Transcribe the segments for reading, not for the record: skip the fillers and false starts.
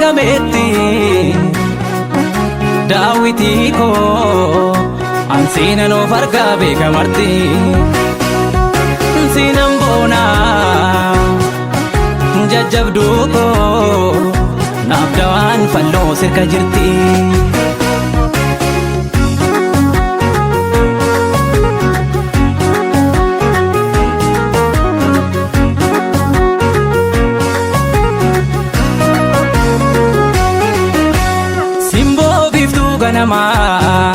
Gameetti daawwitii koo ansiinan of argaa beekamarti siinan boonaa jajjabduu koo naaf dawaan falloo sirka jirti. Simboo biiftuu ganamaa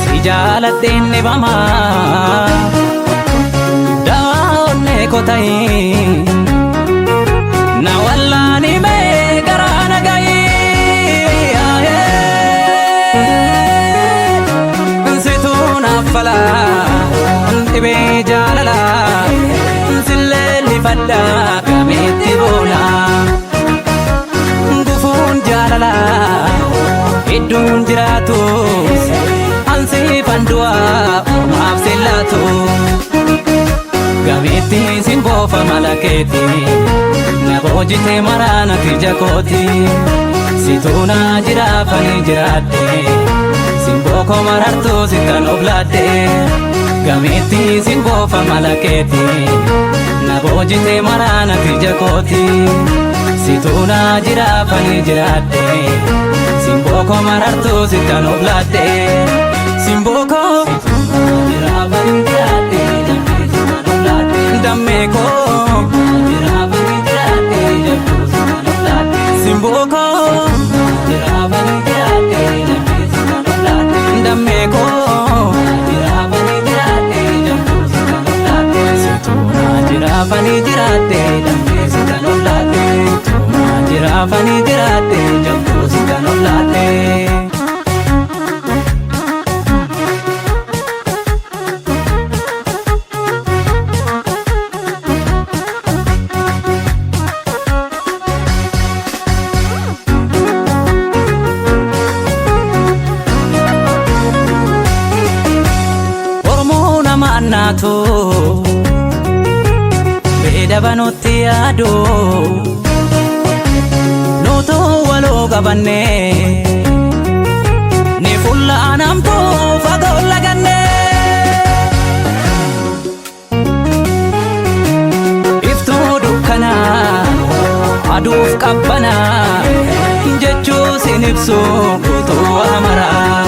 si jaaladheen dhibamaa dawaa onnee koo ta'ii na wallaani mee garaa na ga'ii situu naaf falaa dhibee jaalalaa silleellifadhaa gameetti boonaa. Gufuun jaalalaa hedduun jiraatus ansiifan du'aa ormaaf sillaatu. Gameetti simboofa malakeeti na boojite maraanati jakooti situu na jiraafani jiraadhe simboo koo marartuu sittan of laadhe. Gameetti simboofa malakeeti na boojite maraanati jakooti situu na jiraafani jiraadhe simboo koo marartuu sittan of laadhe simboo koo jiraafani jiraadhe dammee koo jiraafani jiraadhe simboo koo jiraafani jiraadhe dammee koo jiraafani jiraadhe situu na jiraafani jiraadhe dammee sittan of laadhe situu na jiraafani jiraadhe jabduu sittan of laadhe. Oromoo nama annaatu beeda banutti yaadu nutu waloo qabanne ni fulla anamtu fagoo laganne. Iftuu dukkanaa aduuf qabbanaa jechuu sin ibsu guutuu amaraa.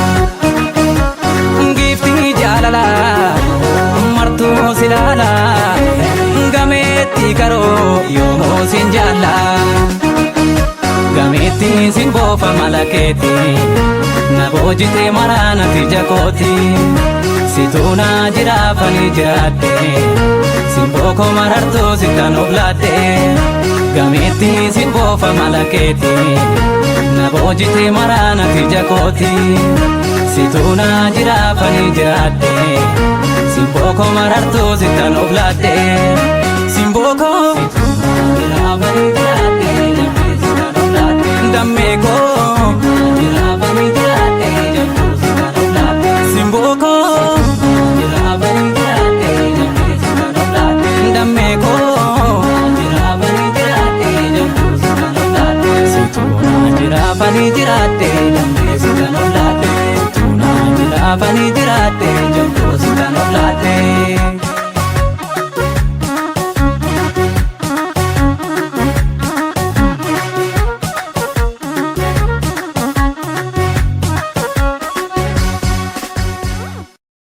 Giiftii jaalalaa martuu silaalaa gameetti karoo yoomuu sin jaallaa. Gameetti sin boofa malakeeti na boojite maraanati jakooti situu na jiraafani jiraadhe simboo koo marartuu sittan of laadhe. Gameetti sin boofa malakeeti na boojite maraanati jakooti situu na jiraafani jiraadhe simboo koo marartuu sittan of laadhe simboo koo jiraafani jiraadhe dammee koo jiraafani jiraadhe simboo koo jiraafani jiraadhe dammee koo jiraafani jiraadhe situu na jiraafani jiraadhe dammee sittan of laadhe situu na jiraafani jiraadhe.